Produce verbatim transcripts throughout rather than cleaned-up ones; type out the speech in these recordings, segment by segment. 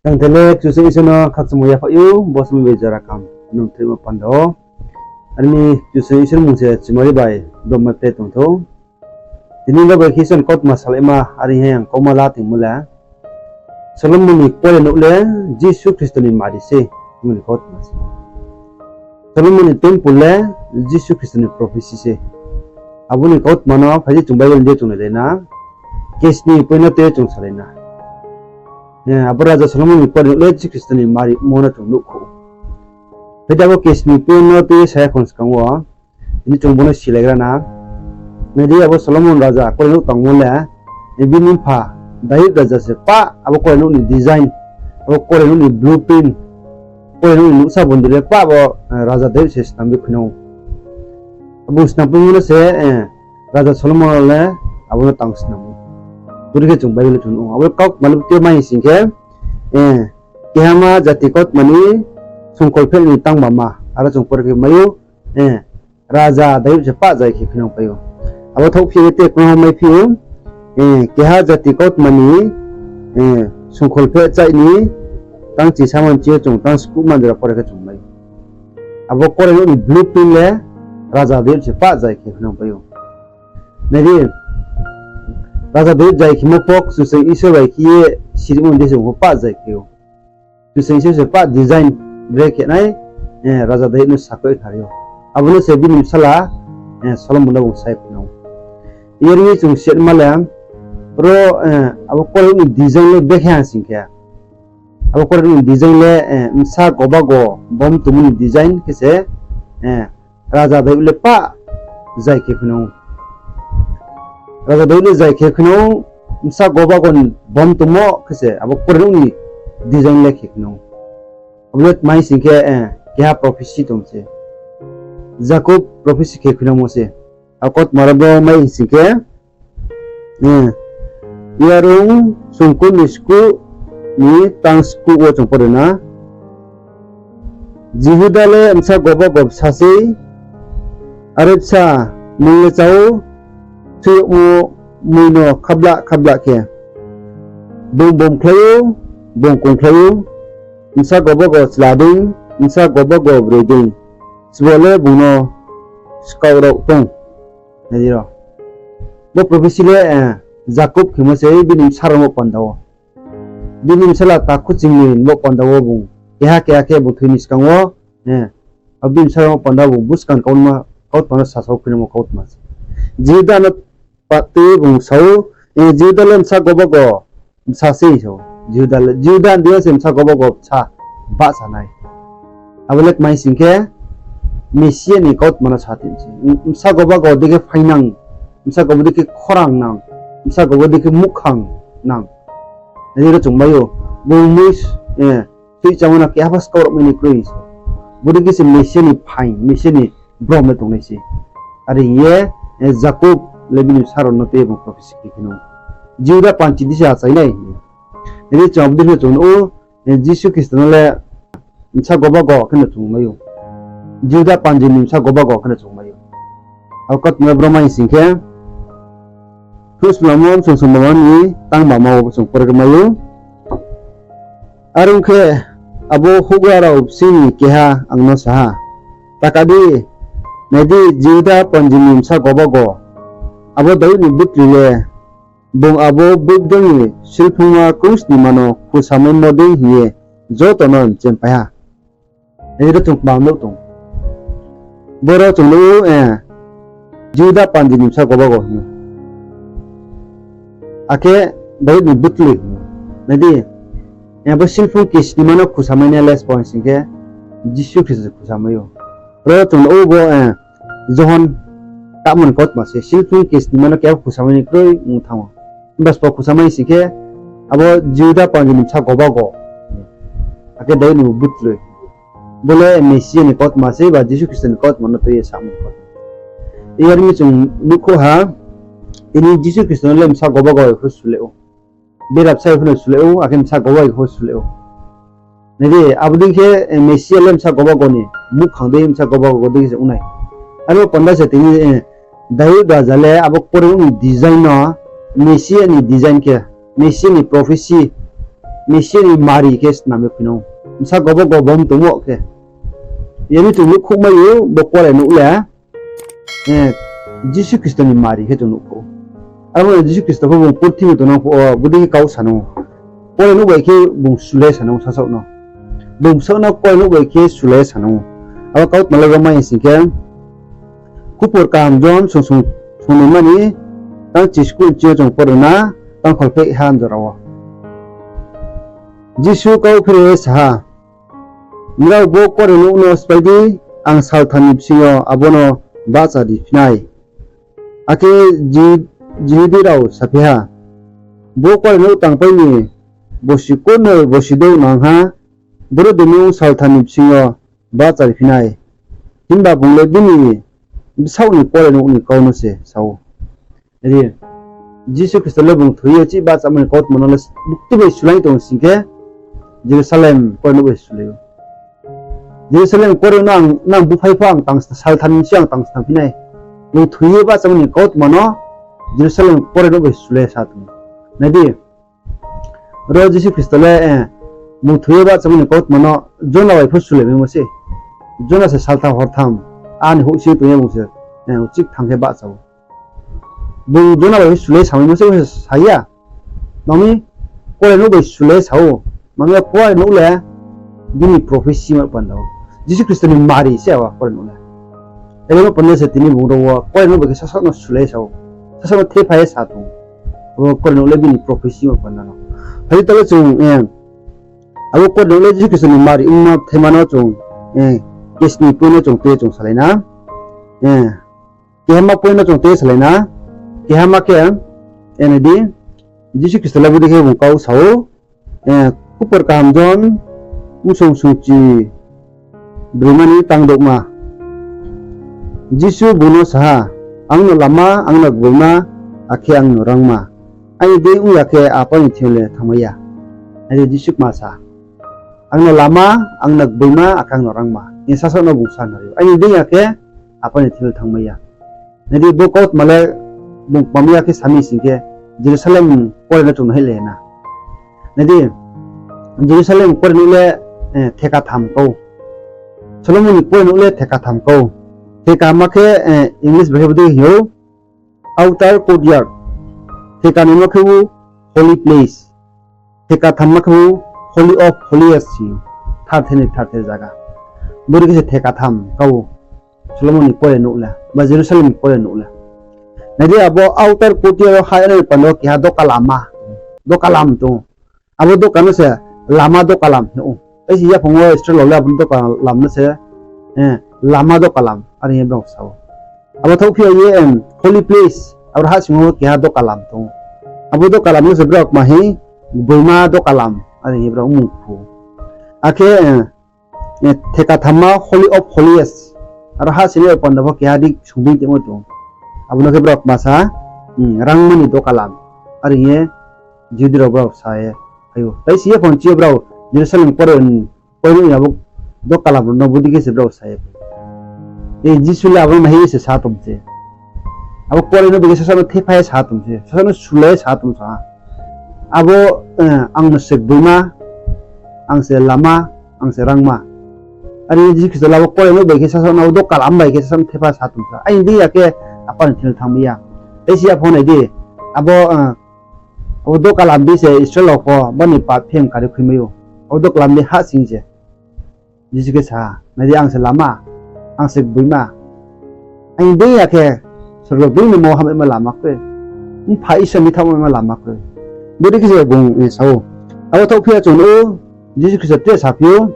Tangtele Kchusoyang Isor no khakchangmo yaphaih ou, bo somoing bai jora kaham nung thoimo panda wo. Are mi Kchusoyang Isor mmung se chumari bai bromma pe tong thou. Tini bo bai khe Isor ni kautma salaima are hing ye ang kauma la tongmo le, Solomon ni kuarenouh le Jisu Khristo ni mari se, hingmo ni kautma se. Solomon ni temple le Jisu Khristo ni prophecy se. Abo ni kautma no phai di chung Bible ni de chung nailai na, kesni point no tei chung salai na. Abo raja Solomon ni kuarenouh le Jisu Khristo ni marimo no chung nuhkhouh. Phai di abo kesni point no tei saya khon skang wo, tini chung bo no silaigra na. Nai di, abo Solomon raja kuarenouh tangmo le, bini mpha Daud raja se pah abo kuarenouh ni design, abo kuarenouh ni blueprint, kuarenouh ni nuhsa bondi le pah bo raja Daud se snam ye khuinang ou. Abo snam phaimo no se raja Solomon le abo no tang snam ou. Bori khe chung Bible le chung nuh ou. Abo kautma le tei mai sing khe, kehama jati kautma ni songkholpheh ni tangbama, aro chung pore khe mai ou, raja Daud se pah zai khe khuinang pai ou. Abo thaohphi ye tei kma maiphi ou, keha jati kautma ni songkholpheh chaih ni tang chi saman chi yo chung tang skuh man jora pore khe chung mai ou. Abo kuarenouh ni blueprint le raja Daud se pah zai khe khuinang pai ou. Nai di, raja Daud zai khemo pho Kchusoyang Isor bai khe ye sirimo ni de se bung pho pah zai khe ou. Kchusoyang Isor se pah design bre khe nai, raja Daud no sakhouh khnari ou. Abo no se bini bsala Solomon no bung sai khuinang ou. Yar mi chung setma le, ro, abo kuarenouh ni design le bekhe ha sing khe, abo kuarenouh ni design le bsa gobago bom tongmo ni design khe se raja Daud le pah zai khe khuinang ou. Raja Daud le zai khe khuinang ou, bsa gobago bom tongmo khe se abo kuarenouh ni design le khe khuinang ou. Abo le tma hing sing khe, keha prophecy tong se, Jakob prophecy khe khuinangmo se. Abo kautma rao bo mai hing sing khe, Yarung songkuh ni skuh ni tang skuh wo chung pore na. Jihuda le bsa gobago bsa sei, are bsa mung le chá ou, thoi yagmo mui no khablah khablah khe. Bung bomkhlai ou, bung kongkhlai ou, bsa gobago chla dei, bsa gobago broi dei, sbo le bung no skaoh rao tong. Nai di ro. Bo prophecy le Jakob khemo se bini bsa rao no panda wo. Bini bsala takhu chingni bo panda wo bung keha keha khe bung thoi ni skang wo, abo bini bsa rao no panda wo bung buskang kautma, kautma no sasao khuinangmo kautma se. Jihuda no pat tui bung sa ou, Jihuda le bsa gobago bsa sei sa ou. Jihuda le, Jihuda ni deing yo se bsa gobago bsa bahcha nai. Abo le tma hing sing khe, Mesia ni kautma no sa tong se. Bsa gobago dei khe phainang, bsa gobago dei khe khorang nang, bsa gobago dei khe muhkhang nang. Nai di ro chung mai ou, bung mui, soihchamo no keha pho skaoh rao mai ni kroi se. Bodei khe se Mesia ni phaing, Mesia ni brom le tongnai se. Are hing ye, Jakob le bini bsa rao no tei bung prophecy khe khuinang ou. Jihuda panchi di se achai nai hing ye. Nai di chung abo dei khe chung nuh ou, Jisu Khristo no le bsa gobago khe no chung mai ou. Jihuda panji ni bsa gobago khe no chung mai ou. Abo kautma bro mai sing khe, Khuhsnamo bsong songmama ni tangbama wo bsong pore khe mai ou. Are ong khe, abo houhgra rao bsing ni keha ang no sa ha, Taka di, nai di, Jihuda panji ni bsa gobago, abo Daud ni butli le, bung abo buikdong ni silphungma krungsnima no khusamaimo dei hing ye joto no mchempai ha. Nai di ro chung kma nuh tong. Boro chung nuh ou, Jihuda panji ni bsa gobago hing ou. Akhe Daud ni butli hing ou. Nai di, abo silphung kesnima no khusamai nai le sbo hing sing khe, Jisu Khristo se khusamai ou. Ro chung nuh ou bo, Johon kaham ni kautma se, silphung kesnima no keha khusamai ni kroi ong thanng ou. Himba sbo khusamai sing khe, abo Jihuda panji ni bsa gobago, akhe Daud ni butli. Bo le Mesia ni kautma se, ba Jisu Khristo ni kautma no tui ye samo ni kautma. Yar mi chung nuhkhouh ha, tini Jisu Khristo no le bsa gobago bai pho suleh ou. Bera bsa bai pho no suleh ou, akhe bsa gobago bai pho suleh ou. Nai di, abo dei khe, Mesia le bsa gobago ni muhkhang dei, bsa gobago dei khe se ong nai. Aro panda se tini, Daud raja le abo kuarenouh ni design no, Mesia ni design khe, Mesia ni prophecy, Mesia ni mari khe snam ye khuinang ou. Bsa gobo gobo tongmo khe. Yemi chung nuhkhouhmai ou, bo kuarenouh le, Jisu Khristo ni mari khe chung nuhkhouh ou. Aro no Jisu Khristo pho bung purthimbi tongnang phuh wo bodei khe kau sanang ou. Kuarenouh bai khe bung sulai sanang ou sasaoh no. Bung bsaoh no kuarenouh bai khe sulai sanang ou. Abo kautma le rom mai sing khe, Khupor Kaham John song song songnoima ni tang chiskuh ching yo chung pore na, tang kholphehha jora wo. Jisu kau phre ye sa ha, Nrao bo kuarenouh no sphái di, ang saltham ni bsing yo abo no bahchari phi nai. Akhe Ji-, Jihudi rao saphi ha, Bo kuarenouh tangpai ni bosi kurnoi bosi douh nang ha, boro de nung saltham ni bsing yo bahchari phi nai? Himba bung le bini bsaoh ni kuarenouh ni kau no se sa ou. Ri, Jisu Khristo le bung thoi ye chih bahchamo ni kautma no le buktui bai sulai tong sing khe, Jerusalem kuarenouh bai sulai ou. Jerusalem kuarenouh no ang, nang buphai pho ang tang sna-, saltham ni bsing ang tang snam phi nai. Bung thoi ye bahchamo ni kautma no Jerusalem kuarenouh bai sulai sa tong. Nai di, ro Jisu Khristo le, bung thoi ye bahchamo ni kautma no Jona bai pho sulai maimo se. Jona se saltham hortham, ani houhsing tong ye bung se, uchih thang khe bahcha ou. Bung Jona bai pho sulai samaimo se, bo se sa ya. Mami, kuarenouh bai sulai sa ou. Mami, kuarenouh le bini prophecy ma panda ou. Jisu Khristo ni mari se abo kuarenouh le. Abo panda se tini bung rao wo kuarenouh bai khe sasaoh no sulai sa ou. Sasaoh no thepha ye sa tong. Abo kuarenouh le bini prophecy ma panda no. Phai di taoh le chung, abo kuarenouh le Jisu Khristo ni mari ongma thaima no chung, kesni point no chung tui ye chung salai na. Kehama point no chung tui ye salai na. Kehama khe, nai di, Jisu Khristo le bodei khe bung kau sa ou, Khupor Kaham John, bsong sungchi broima ni tang douhma. Jisu bung no sa ha, Ang no lama, ang no gboima, akhe ang no rangma. Aini dei ong ya khe Apa ni thing yo le thanngmai ya. Nai di, Jisu kma sa, Ang no lama, ang no gboima, akhe ang no rangma. Hing ye sasaoh no bung sa nari ou. Aini dei ya khe Apa ni thing yo le thanngmai ya. Nai di, bo kautma le bung kmamai ya khe sami sing khe, Jerusalem kuare no chung no haihlai na. Nai di, Jerusalem kuarenouh le theka tham kau. Solomon ni kuarenouh le theka tham kau. Theka ma khe, English bai khe bodei hing ou, outer courtyard. Theka naima khe ou holy place. Theka thamma khe ou Holy of Holies hing ou, tharther ni tharther zaga. Bodei khe se theka tham kau Solomon ni kuarenouh le, ba Jerusalem ni kuarenouh le. Nai di, abo outer courtyard wo ha nai panda wo keha doka lama, doka lam tong ou. Abo doka no se lama doka lam hing ou. Ai se yaphang wo Israel rao le abo doka lam no se lama doka lam are hing ye brao sa ou. Abo thaohphi ya ye, holy place, abo hahsing wo keha doka lam tong ou. Abo doka lam no se brao kma hing, gboima doka lam are hing ye brao mmung phu. Akhe, theka thamma Holy of Holies, aro hahsing ni panda pho keha di sungding tongmo tong ou. Abo no khe brao kma sa, rangma ni doka lam are hing ye Jihudi rao brao sa ye phai ou. Tai si yaphang chi yo brao Jerusalem kuarenouh ni abo doka lam rao no bodei khe se brao sa ye phai ou. Jisu le abo no nai ye se sa tong se. Abo kuarenouh bai khe sasaoh no thepha ye sa tong se, sasaoh no sulai ye sa tong sa ha. Abo, ang no se gboima, ang se lama, ang se rangma. Are Jisu Khristo le abo kuarenouh bai khe sasaoh no, abo doka lam bai khe sasaoh no thepha sa tong sa. Aini dei ya khe Apa ni thing yo le thanngmai ya. Tai si yaphang nai di, abo, abo doka lam di se Israel rao pho bani pap phem kari khuimai ou. Abo doka lam di hahsing se. Jisu khe sa ha, nai di, ang se lama, ang se gboima. Aini dei ya khe sorgo bini mo hamaima lama kroi. Mpha Isor ni thaohmaima lama kroi. Bodei khe se bung sa ou. Abo thaohphi ya chung ou, Jisu Khristo tre saphi ou,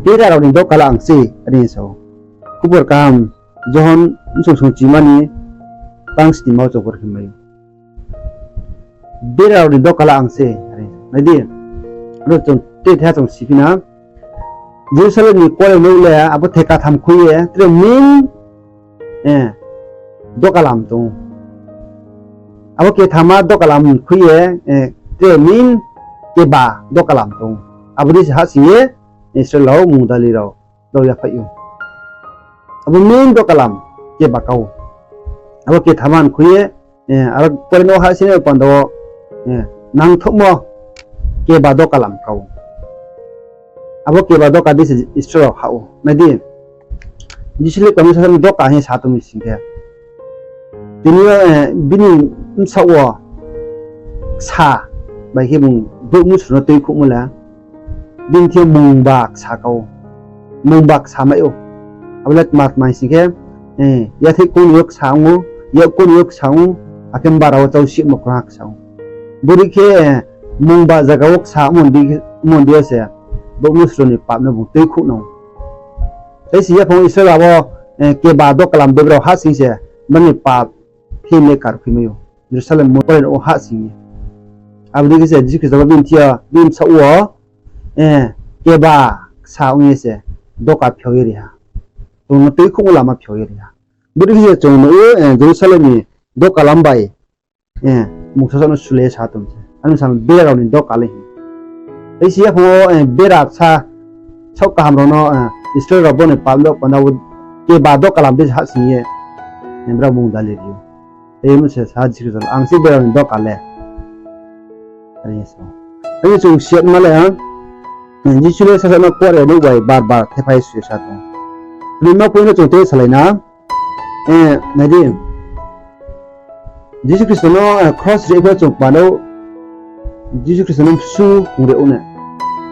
bera rao ni doka le ang se, are sa ou. Khupor kaham Johon bsong songchima ni tang snima wo chung pore khe mai ou. Bera rao ni doka le ang se, are. Nai di, ro chung tre thaiha chung siphi na. Jerusalem ni kuarenouh le abo theka tham khui ye tre main doka lam tong ou. Abo kethama doka lam khui ye tre main keba doka lam tong ou. Abo dei se hahsing ye Israel rao mungdali rao brao yaphaih ou. Abo main doka lam keba kau. Abo kethama khui ye, aro kuarenouh hahsing ni panda wo, nangthouhmo, keba doka lam ka ou. Abo keba doka di se Israel rao hah ou. Nai di, Jisu le kami sasa ni doka hing ye sa tong mi sing khe, tini yo, eh, bini bsaoh wo ksa bai khe bung brouh mnusu no tuikhouhmo le, bini thing yo mungba ksa ka ou. Mungba ksa mai ou. Abo le tma tma hing sing khe, eh, yatheih kong ni yo ksa ong ou, yak kong ni yo ksa ong ou, akhe mbara wo chau sihmo krungha ksa ong ou. Bodei khe, eh, mungba zaga wo ksa ongmo ni di yo se, brouh mnusu ni pap no bung tuikhouh nang ou. Tei si yaphang Israel abo, eh, keba doka lam de brao hahsoing se, bini pap phi ye karkhui mai ou. Jerusalem mo pore no hahsoing ye. Abo dei khe se Jisu Khristo bo bini thing yo, bini bsaoh wo, eh, keba ksa ong ye se, doka phiao ye ri ha. Chung no tuikhouhmo lama phiao ye ri ha. Bodei khe se chung no, eh, Jerusalem ni doka lam bai, eh, mungsa sa no sule sa tong se. Ani sa bera rao ni doka le hing. Tei si yaphang wo, eh, bera sa, saoh kaham rao no, eh, Israel rao bo ni pap no panda wo keba doka lam de hahsoing ye, eh, brao mungdali ri ou. Tei mo se sa Jisu Khristo, ang se bera rao ni doka le. Are ye sa. Tei chung siatma le, eh, Jisu le sasa no kuare nouh bai bar bar thephai sui sa tong. Brima point no chung tei salai na, eh, nai di. Jisu Khristo no, eh, cross ri pho chung pano, Jisu Khristo no bsu hung ri ou na.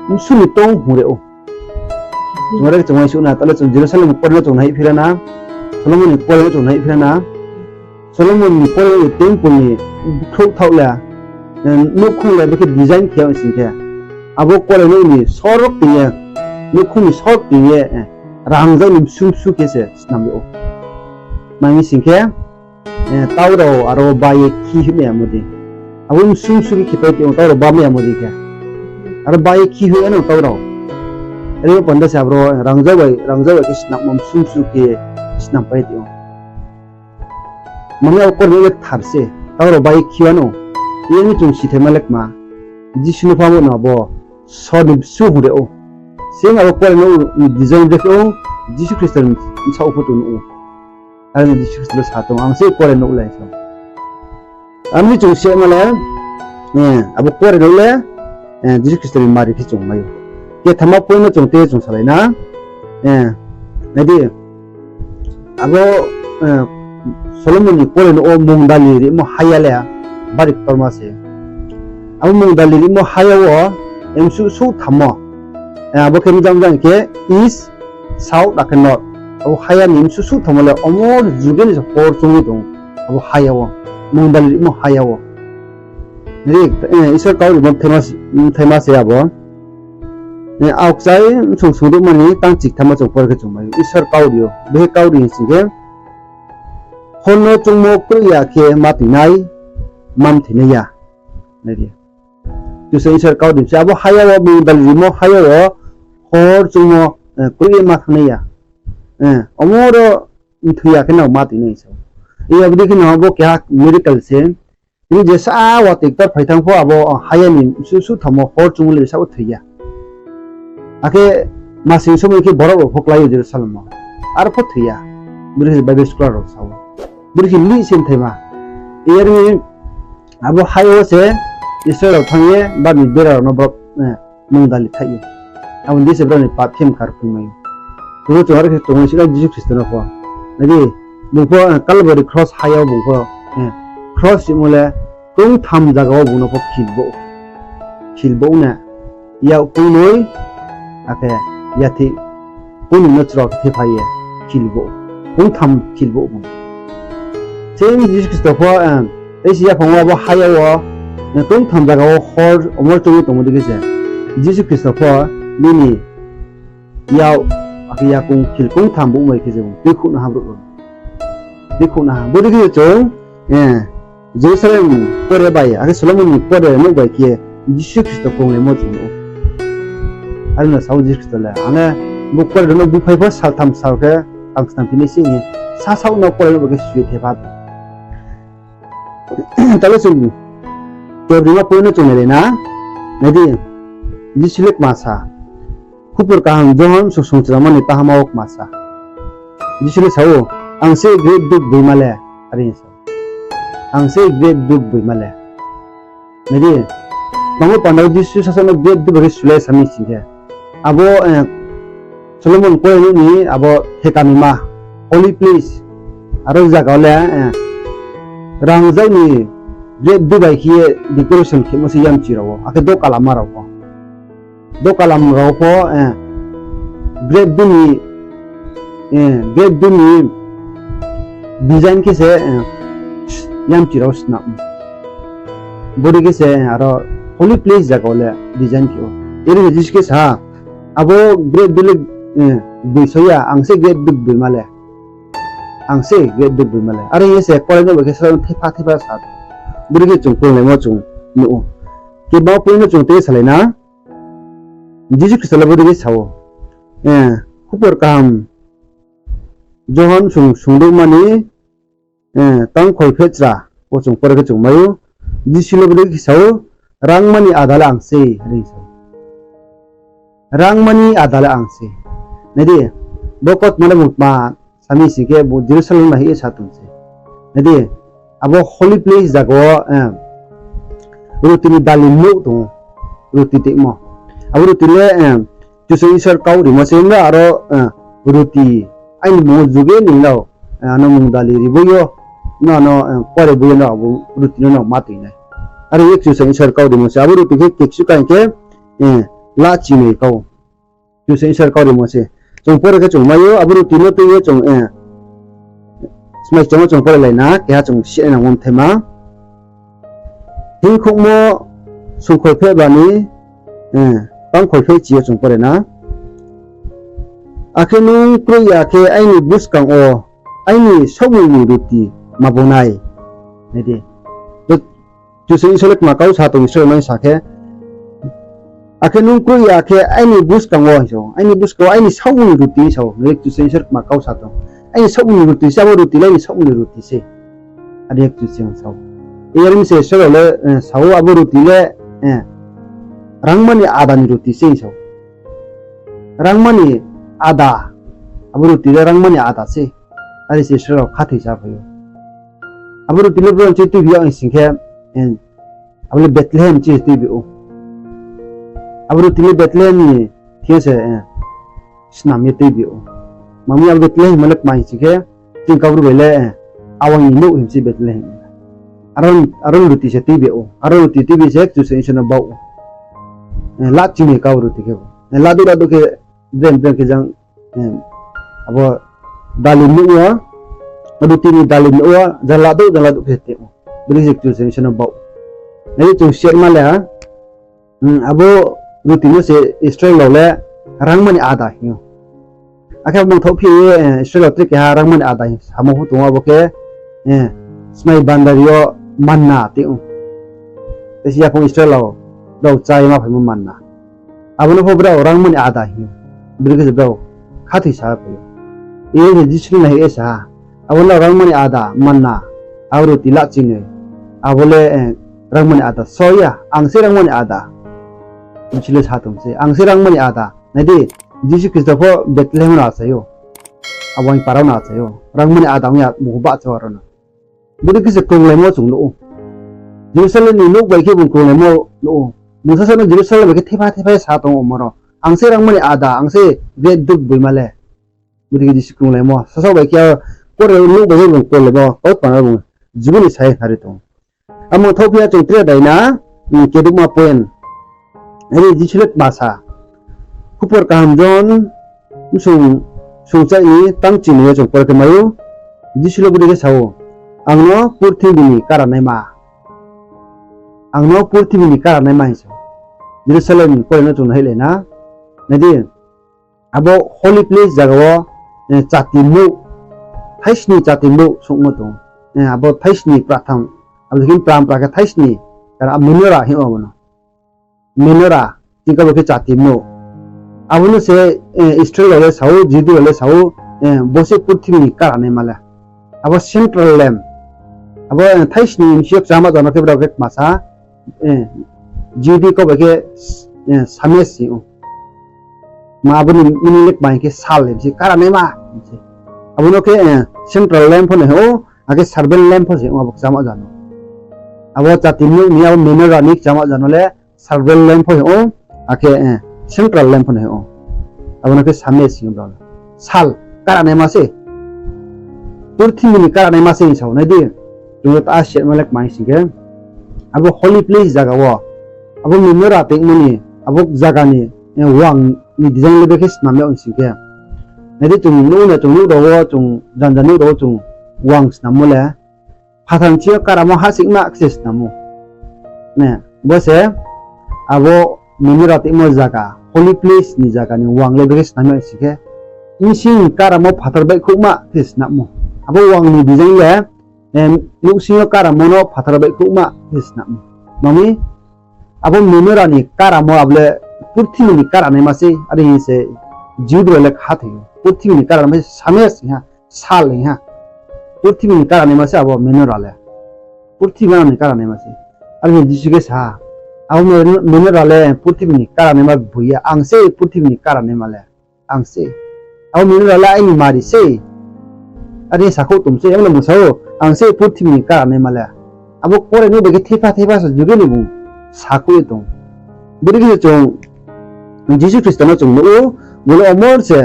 Bsu ni tong hung ri ou. Chung are chung uaingsouh na, tale chung Jerusalem ni kuare no chung naihphi ra na, Solomon ni kuare no chung naihphi ra na. Solomon ni kuare ni temple ni bkhrouh thaoh le, eh, nouhkhong le brekhe design khe ya sing khe, abo kuare nouh ni sorok ting ye, nouhkhong ni sorok ting ye, eh, rangzag ni bsu bsu khe se snam ou. Tma hing sing khe, eh, tau rao aro ba ye khi hoih mai yamo dei. Abo bsu bsu khe khipai tong ou, tau rao ba mai yamo dei khe. Aro ba ye khi hoih ano tau rao. Are panda se abro rangzag bai, rangzag bai khe snammo bsu bsu khe snampai tong ou. Mami abo kuare nouh le kthar se, tau rao ba ye khi ano. Iyeni chung sithaima le kma, Jisu no pha mo no abo sor ni bsu hung ri ou. Sing abo kuare nouh ni design brekhe ou, Jisu Khristo ni bsaoh pho tong nuh ou. Are no Jisu Khristo le sa tong, ang se kuare nouh le sa. Ami chung siatma le, eh, abo kuare nouh le, eh, Jisu Khristo ni mari khe chung mai ou. Kethama point no chung tei chung salai na, eh, nai di, abo, eh, Solomon ni kuare nouh wo mungdali rimo haya le, bari ktorma se. Abo mungdali rimo haya wo, msu suh thammo, eh, abo khe mjang mjang khe east, south akhe north. Abo haya ni msu suh thammo le omor juge ni se hor chungwi tong ou. Abo haya wo, mungdali rimo haya wo. Ri, eh, Isor kau rimo thaima se abo. Eh, aokchai bsung sungruhma ni tang chikthamma chung por khe chung mai ou. Isor kau ri ou. Behe kau ri hing sing khe, hor no chungmo kroih ya khe ma toinai, ma mthoinai ya. Nai di. Kchusoyang Isor kau ri se abo haya wo, mungdali rimo haya wo, hor chungmo, eh, kroih ye ma thanngnai ya. Eh, omoro mthoi ya khe no ma toinai se. Abo dei khe no abo keha miracle se. Tini jesa watoi ktor phai thanng pho abo haya ni suh suh thammo hor chungmo le jesa wo thoi ya. Akhe masing somoi khe borok rao pho klái ou Jerusalem wo. Aro pho thoi ya. Bini khe Bible scholar rao sa ou. Bini khe lih se mthaima. Iyar ni abo haya wo se Israel rao thanng ye bini bera rao no borok, eh, mungdali thaih ou. Abo ni se brao ni pap khe mkar phui mai ou. Tini chung are khe tongmai sira Jisu Khristo no pho. Nai di, bung pho, eh, Calvary cross haya wo bung pho, eh, cross himo le kongtham zaga wo bung no pho khil bo, khil bo na, yak kongnoi, akhe yathih kongnoi no chwra khe thephai ye khil bo, kongtham khil bo bung. Same Jisu Khristo pho, eh, teisi yaphang wo abo haya wo, eh, kongtham zaga wo hor omor chongwi tongmo dei khe se, Jisu Khristo pho nini yak, akhe yakung khil kongtham bo bai khe se bung tuikhouh no ha brouh rao. Tuikhouh no ha. Bodei khe se chung, eh, Jerusalem kuare bai, akhe Solomon ni kuare nouh bai khe Jisu Khristo konglaimo chung nuh ou. Are no sa ou Jisu Khristo le, ang le bo kuare rao no buphai pho saltham sal khe tang snam phinai se hing ye, sasaoh no kuare nouh bai khe sui thepha. Tale chung kebrima point no chung nailai na, nai di, Jisu le kma sa. Khupur kaham Johon sungsung chlamani kaham o kma sa. Jisu le sa ou, ang se grep duk boima le, are sa. Ang se grep duk boima le. Nai di, Tangmo panda wo Jisu sasaoh no grep dui bai khe sulai sami sing khe, abo Solomon korainouh ni abo thekanaima, holy place, aro zaga le rangzag ni grep dui bai khe ye decoration khemo se yamchi rao wo, akhe dokalam rao pho, dokalam rao pho grep dui ni, grep dui ni design khe se yamchi rao snam. Bodei khe se aro holy place zaga wo le design khe ou. Ere khe Jisu khe sa ha, abo grep dui le gboiso ya, ang se grep dui gboima le. Ang se grep dui gboima le. Are hing ye se korainouh bai khe sal thepha thepha sa. Bodei khe chung krunglaimo chung nuh ou. Khe bo point no chung tei salai na. Jisu Khristo le bodei khe sa ou. Khupor kaham Johon sung sungdouhma ni tang kholphehchra wo chung pore khe chung mai ou. Jisu le bodei khe sa ou, rangma ni áda le ang se, are sa ou. Rangma ni áda le ang se. Nai di, bo kautma le bung tma sami sing khe, bung Jerusalem no hih ye sa tong se. Nai di, abo holy place zaga wo ruti ni dali nouh tong ou, ruti toimo. Abo ruti le Kchusoyang Isor kau rimo se himba aro ruti aini mmung wo juge ni nrao ano mungdali ribo yo, no ano pore bo yo nrao abo ruti no nrao ma tui nai. Are ye Kchusoyang Isor kau rimo se abo ruti khe keksu kaing khe lachimai kau. Kchusoyang Isor kau rimo se. Chung pore khe chung mai ou, abo ruti no tui ye chung smai chamo chung pore lai na, keha chung si nang mthaima. Hingkhouhmo sungkholpheh ba ni tang kholphehchi yo chung pore na. Akhe nung kroi ya khe aini buskang wo aini saohmung ni ruti ma bung nai. Nai di. Kchusoyang Isor le tma kau sa tong Israel no sa khe, akhe nung kroi ya khe aini buskang wo hing sa ou, aini buskang wo aini saohmung ni ruti hing sa ou, nai di Kchusoyang Isor tma kau sa tong. Aini saohmung ni ruti se, abo ruti le aini saohmung ni ruti se. Are ye Kchusoyang sa ou. Yar mi se Israel le sa ou, abo ruti le rangma ni áda ni ruti se hing sa ou. Rangma ni áda, abo ruti le rangma ni áda se. Are se Israel rao khathoisa phai ou. Abo ruti le bro nchi tuibi yag hing sing khe, abo le Bethlehem chi tuibi ou. Abo ruti le Bethlehem ni thing yo se snam ye tuibi ou. Mami abo Bethlehem ma le kma hing sing khe, ching Kaubru bai le awang ni nouh hing se Bethlehem. Aro, aro ruti se tuibi ou. Aro ruti tuibi se Kchusoyang Isor no baoh ou. Lachimai kau ruti khe bo. Ladouh ladouh khe brem brem khe jang abo dali nouh wo, ruti ni dali nouh wo, jang ladouh jang ladouh khe tong ou. Bodei se Kchusoyang Isor no baoh ou. Nai di chung sirma le, abo ruti no se Israel rao le rangma ni áda hing ou. Akhe mangthaoh phi ye Israel rao tre keha rangma ni áda hing samo pho tong ou, abo khe smai bandari yo manna tong ou. Tei se yaphang Israel rao, rao chá ye ma phaimo manna. Abo no pho brao rangma ni áda hing ou. Bodei khe se brao khathoisa phai ou. Iye se Jisu no nai ye sa ha, abo no rangma ni áda manna, abo ruti lachimai, abo le rangma ni áda só ya, ang se rangma ni áda. Jisu le sa tong se, ang se rangma ni áda. Nai di, Jisu Khristo pho Bethlehem no achai ou. Abo ni para no achai ou. Rangma ni áda ong ya, munghu bahcha aro no. Bodei khe se krunglaimo chung nuh ou. Jerusalem ni nouh bai khe bung krunglaimo nuh ou. Bung sasaoh no Jerusalem bai khe thepha thepha sa tong omo rao. Ang se rangma ni áda, ang se grep dui gboima le. Bodei khe Jisu krunglaimo. Sasaoh bai khe kore nouh bai khe bung krunglaimo. Kautma no bung jubo ni sa ye khnari tong ou. Amo thaoh phi ya chung tre dai na, kedouhma point. Are Jisu le tma sa. Khupor kaham Johon, bsung, sungchaih ni tang chini yo chung pore khe mai ou. Jisu le bodei khe sa ou, ang no purthimbi ni karanaima. Ang no purthimbi ni karanaima hing sa ou. Jerusalem ni korai no chung naihlai na. Nai di, abo holy place zaga wo chati mouh, thaisni chati mouh songmo tong. Abo thaisni pratham, abo khe pram pra khe thaisni, kara menorah hing ou abo no. Menorah, chini kabo khe chati mouh. Abo no se Israel rao le sa ou, Jihudi rao le sa ou, bo se purthimbi ni karanaima le. Abo central lamp. Abo thaisni bsing yo kchama jano khe brao khe kma sa, Jihudi kau bai khe Sames hing ou. Ma abo ni meaning le kma hing khe sal hing se, karanaima hing se. Abo no khe central lamp pho no hing ou, akhe servant lamp pho se hing ou abo kchama jano. Abo chati mouh ni abo menorah ni kchama jano le serval lamp pho hing ou, akhe central lamp pho no hing ou. Abo no khe Sames hing ou brao le. Sal, karanaima se. Purthimbi ni karanaima se hing sa ou, nai di. Chung joto a siyatma le kma hing sing khe, abo holy place zaga wo, abo menorah tongmo ni, abo zaga ni wang ni design le brekhe snam yag hing sing khe, nai di, chung nuh na, chung nuh rao wo, chung janja nuh rao wo chung wang snammo le phathar ni sing yo karamo hahsoingma khe se snam ou. Bo se abo menorah tongmo zaga, holy place ni zaga ni wang le brekhe snam yag hing sing khe, bsing ni karamo phathar baihkhouhma khe se snam ou. Abo wang ni design le nouhsing yo karamo no phathar baihkhouhma khe se snam ou. Mami, abo menorah ni karamo abo le purthimbi ni karanaima sei, are hing se Jihudi rao le khathoi ou. Purthimbi ni karanaima se Sames hing ha, sal hing ha. Purthimbi ni karanaima se abo menorah le. Purthimbi ni karanaima se. Are hing Jisu khe sa ha, abo menorah le purthimbi ni karanaima boi ya, ang se purthimbi ni karanaima le. Ang se. Abo menorah le aini mari sei. Are sakhouh tong sei, abo no bung sa ou, ang se purthimbi ni karanaima le. Abo kuarenouh bai khe thepha thepha se juge ni bung sakhouh ye tong. Bodei khe se chung Jisu Khristo no chung nuh ou, bung le omor se,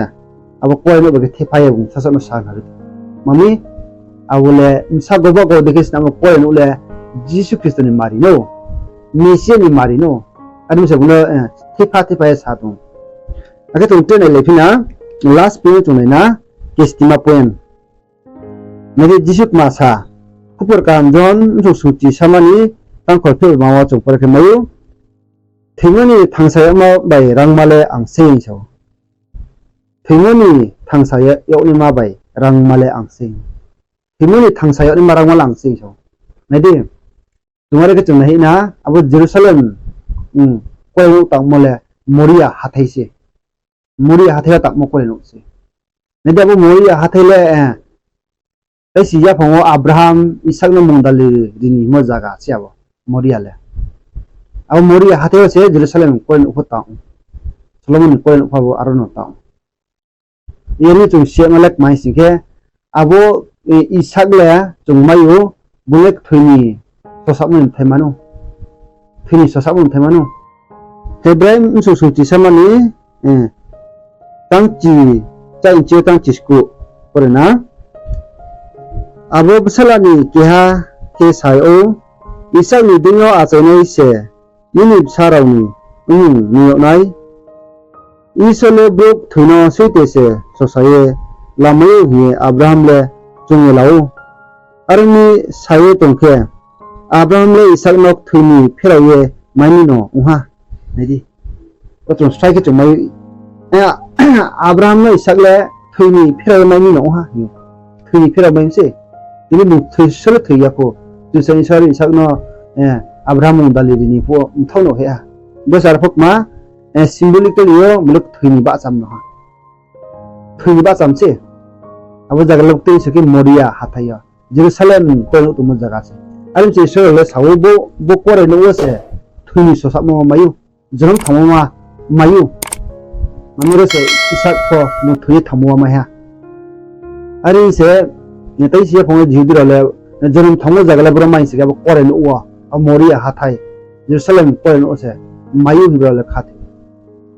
abo kuarenouh bai khe thepha ye bung sasaoh no sa nari tong. Mami, abo le bsa goba go dei khe se abo kuarenouh le Jisu Khristo ni mari no, Mesia ni mari no. Are mi se bung no thepha thepha ye sa tong. Akhe chung tre nai lai phi na, last point chung nai na, kestima point. Nai di, Jisu kma sa, Khupor Kaham Johon bsung sungchi sama ni tangkhol pheh ma wo chung pore khe mai ou, Thoimo ni thangsa yagnaima bai rangma le ang sei, sa ou. Thoimo ni thangsa yagnaima bai rangma le ang sei. Thoimo ni thangsa yagnaima rangma le ang sei, sa ou. Nai di, chung are khe chung nai hing na, abo Jerusalem kuarenouh tangmo le Moria hathái se. Moria hathái yo tangmo kuarenouh se. Nai di, abo Moria hathái le, taisi yaphang wo Abraham, Isak no mungdali ri ni hingmo zaga se abo Moria le. Abo Moria hathái yo se Jerusalem kuarenouh pho tang ou. Solomon ni kuarenouh pho abo aro no tang ou. Yar ni chung siyama le kma hing sing khe, abo Isak le chung mai ou, bung le kthoi ni sosamo ni bthai mano. Kthoi ni sosamo ni bthai mano. Hebrai bsung sungchi sama ni tangchi, chainchi yo tangchi skuh pore na. Abo bsala ni keha khe sa yag ou, Isak ni deing yo achainai se nini bsa rao ni mmung nuh yag nai. Isor le brouh kthoi no soite se sosa ye lamai ou hing ye Abraham le choung ye la ou. Are ong mi sa ye tong khe, Abraham le Isak no kthoi ni pherao ye mai mi no ong ha. Nai di. Bo chung srai khe chung mai, Abraham no Isak le kthoi ni pherao ye mai mi no ong ha. Kthoi ni pherao mai mi se. Tini bung kthoi sole thoi ya pho. Kchusoyang Isor Isak no Abraham mungdali ri ni phuh wo mthao no heh ha. Bo se arphuh kma, symbolically yo mluk kthoi ni bahcham no ha. Kthoi ni bahcham se. Abo zaga le tei se khe Moria hathái yo. Jerusalem kuarenouh tongmo zaga se. Are mi se Isor le sa ou, bo kuarenouh wo se kthoi ni sosamo mai ou. Jonom thangmo ma mai ou. Mami ro se Isak pho bung kthoi ye thangmo ma mai ha. Are se, taisi yaphang wo Jihudi rao le, jonom thangmo zaga le boro mai se khe abo kuarenouh wo, abo Moria hathái, Jerusalem kuarenouh wo se mai ou hing brao le khathoi.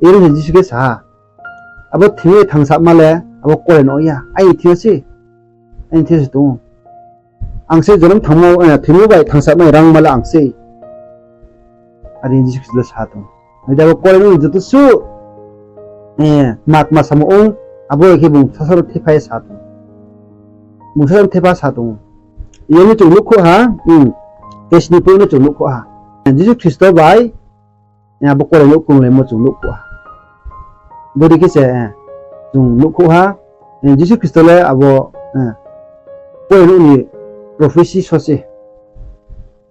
Are se Jisu khe sa ha, abo thoimo ni thangsama le abo kuarenouh ya, aini thing yo se, aini thing yo se tong ou. Ang se jonom thangmo, thoimo bai thangsama ni rangma le ang sei. Are Jisu Khristo le sa tong. Nai di, abo kuarenouh ni joto suh, ma kma samo ong, abo khe bung sasa no thepha ye sa tong. Bung sasa no thepha sa tong ou. Yar ni chung nuhkhouh ha, kesni point no chung nuhkhouh ha. Jisu Khristo bai abo kuarenouh krunglaimo chung nuhkhouh ha. Bodei khe se chung nuhkhouh ha, Jisu Khristo le abo kuarenouh ni prophecy so se.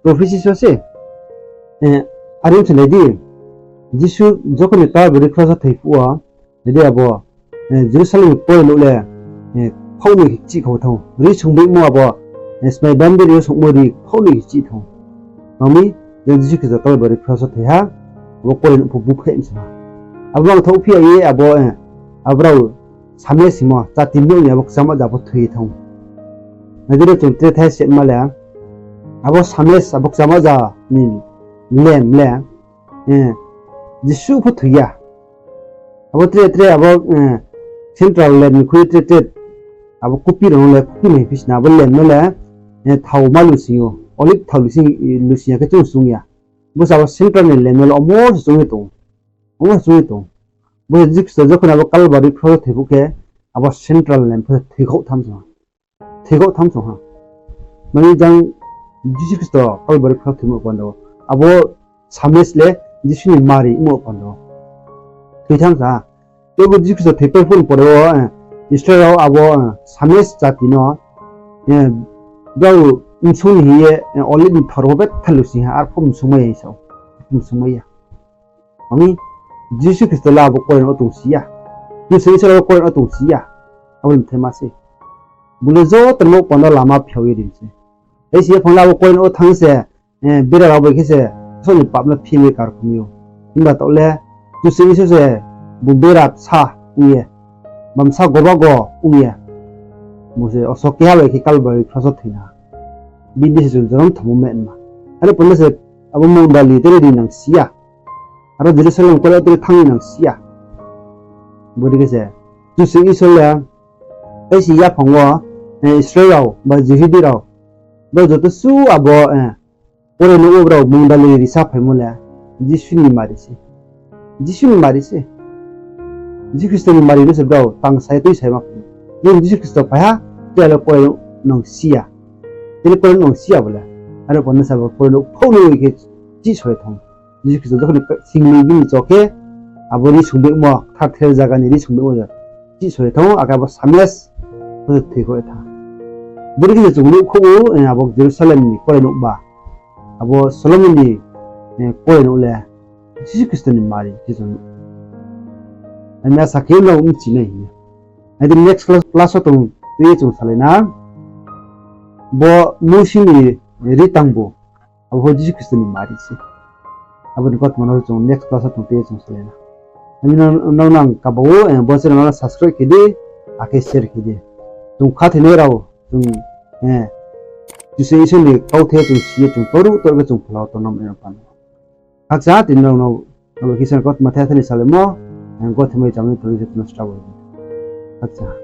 Prophecy so se. Are ong se nai di, Jisu jokhon ni Kalbari kros wo thoi phuh wo, nai di abo Jerusalem ni kuarenouh le phaoh noi khe chih kha thang ou. Ri sungbeihmo abo smai bandri yo sungmo ri phaoh noi khe chih thang ou. Mami, je Jisu Khristo Kalbari kros wo thoi ha, abo kuarenouh pho buphaih mi se ha. Abo mang thaoh phi ya ye abo, abrao Sames hingmo chati nuh ni abo kchamaja pho thoi ye thanng ou. Nai di, chung tre thai sema le, abo Sames abo kchamaja ni lamp le, Jisu pho thoi ya. Abo tre tre abo central lem ni khui tre tre abo kupi rao no le kupi mai phi sna abo lem no le thao ma lusing ou, olive thao lusing ya khe chung sung ya. Bo se abo central ni lem no le omo se chung ye tong ou. Omo se chung ye tong ou. Bo se Jisu Khristo jokhon abo Kalbari kros wo thoi phuh khe abo central lem pho se thoikhouh tham song ha. Thoikhouh tham song ha. Mani jang Jisu Khristo Kalbari kros wo thoimo panda wo abo sames le Jisu ni mari ongmo panda wo thoi tham sa ha. Teibo Jisu Khristo thoipai phuh ni pore wo Israel rao abo sames jati no brao msung ni hing ye olive ni thao rao pho betha lusing ha, arphuh msung mai ya sa ou. Msung mai ya. Ami Jisu Khristo le abo kuarenouh wo tongsi ya. Kchusoyang Isor abo kuarenouh wo tongsi ya. Abo le mthaima se. Bung le joto nouh panda lama phiao ye ri se. Aisi yaphang le abo kuarenouh wo thanng se, bera rao bai khe se, sasaoh ni pap no phi ye karkhum ou. Himba taoh le Kchusoyang Isor se bung bera bsa ong ye, bamsa goba go ong ye, bung se oso keha bai khe Kalbari kros wo thoina. Bini se chung jonom thanngmo ma nma. Are panda se abo mondoli tini ri nang si ya. Aro Jerusalem kuarenouh wo tini thanng ni nang si ya. Bodei khe se Kchusoyang Isor le aisi yaphang wo Israel rao ba Jihudi rao, brao joto su abo kuarenouh wo brao mondoli risa phaimo le Jisu ni mari se. Jisu ni mari se. Jisu Khristo ni mari no se brao tang sa ye tuisa ye ma phai. Jing Jisu Khristo phai ha, tre le kuarenouh nang si ya. Tini kuarenouh nang si ya bo le. Are panda se abo kuarenouh phouh no khe chih so ye thanng. Jisu Khristo jokhon ni sing ni bini cho khe abo ri sungbeihmo, kthar ther zaga ni ri sungbeihmo je chih so ye thanng ou, akhe abo sames pho se thoikhouh ye thanng. Bodei khe se chung nuhkhouh ou, abo Jerusalem ni kuarenouh ba, abo Solomon ni kuarenouh le Jisu Khristo ni mari khe chung nuh. Aini asa khe nrao bchi nai hing ye. Aini next class, class wo tong tui ye chung salai na. Bo Mousi ni ri tangbu, abo pho Jisu Khristo ni mari se. Abo ni kautma no chung next class wo tong tui ye chung salai na. Aini nrao nang kaba ou, bo channel no subscribe khe di, akhe share khe di. Chung khathoinai rao, chung Kchusoyang Isor ni kauthai chung si ye chung toruh toruh khe chung phola wo tongna mai no panda. Khakchang tini nrao no, abo khe Isor ni kautma the the ni salaimo, gothe mai cham ni tong ye se tini srabo. Khakchang.